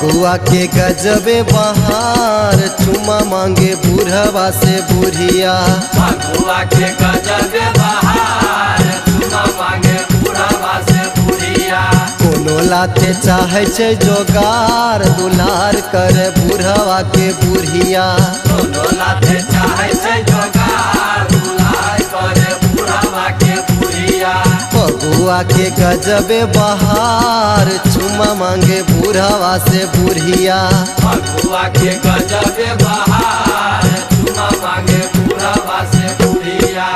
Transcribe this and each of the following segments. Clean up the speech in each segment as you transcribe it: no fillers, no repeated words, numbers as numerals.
फगुआ के गजबे बहार, चुमा मांगे बुढ़वा से बुढ़िया। फगुआ के गजबे बहार, चुमा मांगे बुढ़वा से बुढ़िया। कोनो लाथे चाहे छै जोगार, दुलार करे बुढ़वा के बुढ़िया। कोनो लाथे चाहे छै जोगार, दुलार करे बुढ़वा के बुढ़िया। फगुआ के गजबे बहार, चुमा मांगे बुढ़वा से बुढ़िया। फगुआ के गजबे बहार, चुमा मांगे बुढ़वा से बुढ़िया।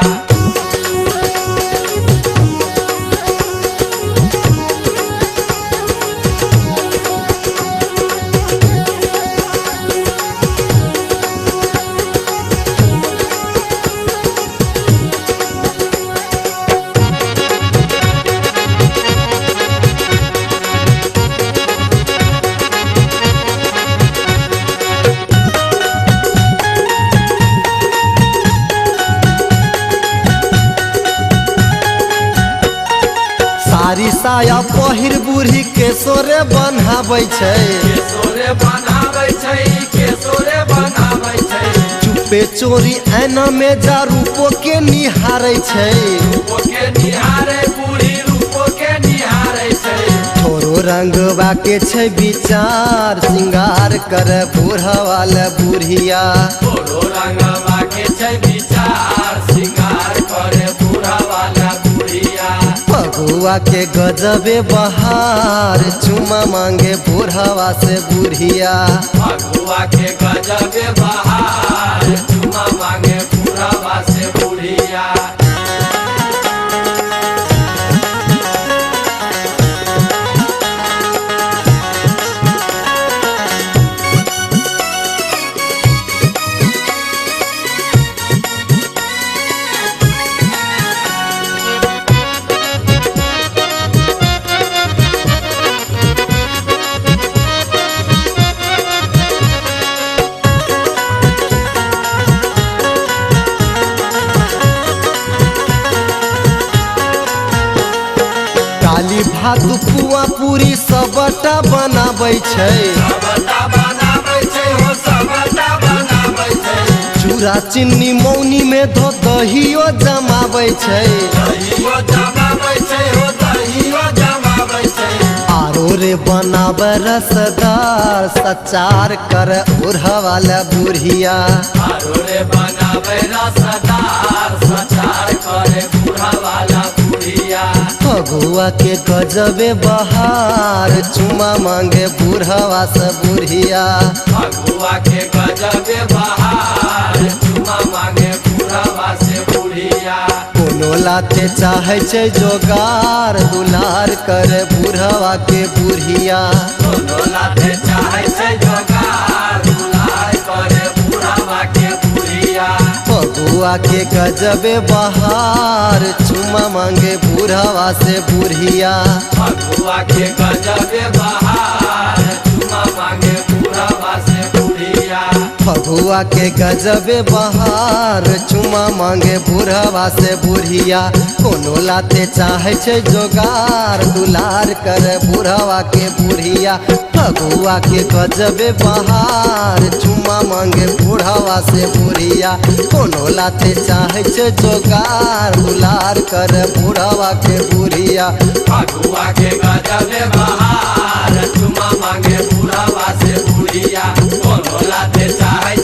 साड़ी साया पहिर बूढ़ी केसोरे बन्हाबै छै। केसोरे बनाबै छै, केसोरे बनाबै छै। चुपे चोरी ऐना में जा रूपो के निहारै छै। रूपो के निहारे बूढ़ी, रूपो के निहारे छै। थोड़ो रंगवा के छै विचार, सिंगार करे बूढ़वा ले बुढ़िया। थोड़ो रंगवा के छै विचार, सिंगार करे बुढ़वा ला बुढ़िया। फगुआ के गजबे बहार, चुमा मांगे बुढ़वा से बुढ़िया। फगुआ के गजबे बहार, चुमा मांगे बुढ़वा से बुढ़िया। काली भात पुआ पूरी सबटा बनाबै छै। सबटा बनाबै छै हो, सबटा बनाबै छै। चूड़ा चीनी मौनी में धो दहियो जमाबै छै। दहियो जमाबै छै हो, दहियो जमाबै छै। आरो रे बनाबै रसदार, सचार कर बुढ़वा ले बुढ़िया। आरो रे बनाबै रसदार, सचार करे बुढ़वा ला बुढ़िया। फगुआ के गजबे बहार, चुमा मांगे बुढ़वा से बुढ़िया। फगुआ के गजबे बहार, चुमा मांगे बुढ़वा से बुढ़िया। कोनो लाथे चाहे छै जोगार, दुलार करे बुढ़वा के बुढ़िया। कोनो लाथे चाहे छै जोगार, दुलार करे बुढ़वा के बुढ़िया। फगुआ के गजबे बहार, चुमा मांगे बुढ़वा से बुढ़िया। फगुआ के गजबे बहार, चुमा मांगे बुढ़वा से बुढ़िया। फगुआ के गजबे बहार, चुमा मांगे बुढ़वा से बुढ़िया। कोनो लाथे चाहे छै जोगार, दुलार करे बुढ़वा के बुढ़िया। फगुआ के गजबे बहार, चुमा मांगे बुढ़वा से बुढ़िया। कोनो लाथे चाहे छै जोगार, दुलार करे बुढ़वा के बुढ़िया। फगुआ के गजबे बहार, चुमा मांगे बुढ़वा से बुढ़िया। कोनो लाथे चाहे